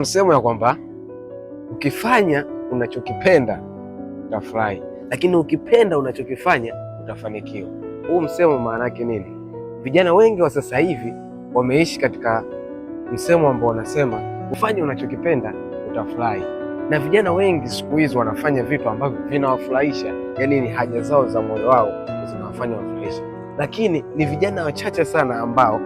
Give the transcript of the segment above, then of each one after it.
Msemo ya kwamba ukifanya unachokipenda utafurahi, lakini ukipenda unachokifanya utafanikiwa. Huu msemo maana yake nini? Vijana wengi wa sasa hivi wameishi katika msemo ambao wanasema ufanye unachokipenda utafurahi, na vijana wengi siku hizi wanafanya vitu ambavyo vinawafurahisha, yaani ni haja zao za moyo wao zinawafanya wafurahishe, lakini ni vijana wachache sana ambao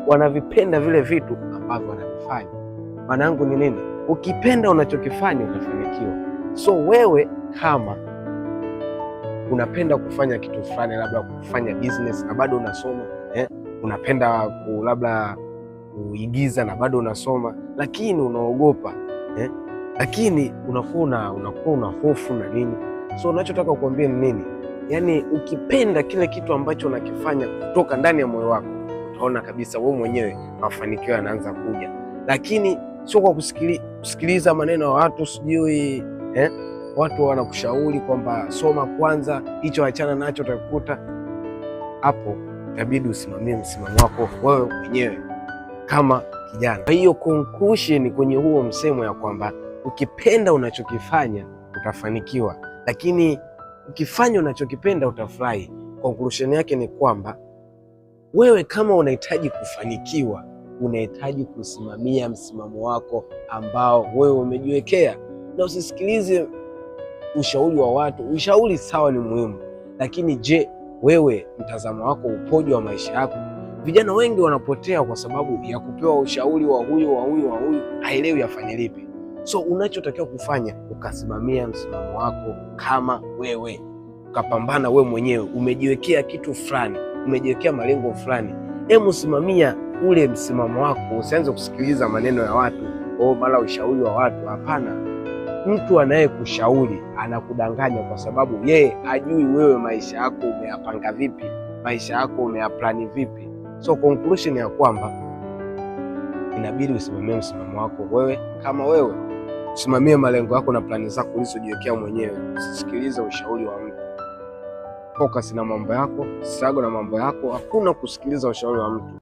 wanavipenda vile vitu ambavyo wanavifanya. Maana yangu ni nini? Ukipenda unachokifanya utafanikiwa. So wewe kama unapenda kufanya kitu fulani, labda kufanya business na bado unasoma unapenda labda kuigiza na bado unasoma, lakini unaogopa lakini unakuwa una hofu na nini. So unachotaka kuambia ni nini? Yaani ukipenda kile kitu ambacho unakifanya kutoka ndani ya moyo wako, utaona kabisa wewe mwenyewe mafanikio yanaanza kuja, lakini sio kwa kusikiliza maneno ya watu sijui watu wanakushauri kwamba soma kwanza, hicho achana nacho, utakuta hapo. Itabidi usimamie msimamo wako wewe mwenyewe kama kijana. Kwa hiyo conclusion kwenye huo msemo ya kwamba ukipenda unachokifanya utafanikiwa, lakini ukifanya unachokipenda utafurahi. Conclusion yake ni kwamba wewe kama unahitaji kufanikiwa unahitaji kusimamia msimamo wako ambao wewe umejiwekea, na usisikilize ushauri wa watu. Ushauri sawa, ni muhimu, lakini je, wewe mtazamo wako upoje wa maisha yako? Vijana wengi wanapotea kwa sababu ya kupewa ushauri wa huyu wa huyu wa huyu, haelewi afanye lipi. So unachotakiwa kufanya, ukasimamia msimamo wako kama wewe, ukapambana wewe mwenyewe. Umejiwekea kitu fulani, umejiwekea malengo fulani, hebu simamia ule msimamo wako, usianze kusikiliza maneno ya watu au mara ushauri wa watu. Hapana, mtu anayekushauri anakudanganya kwa sababu yeye hajui wewe maisha yako umeyapanga vipi, maisha yako umeyaplani vipi. So conclusion ya kwamba inabidi usimamie msimamo wako wewe kama wewe, usimamie malengo yako na plani zako ulizojiwekea mwenyewe, usisikilize ushauri wa mtu. Focus na mambo yako, struggle na mambo yako, hakuna kusikiliza ushauri wa mtu.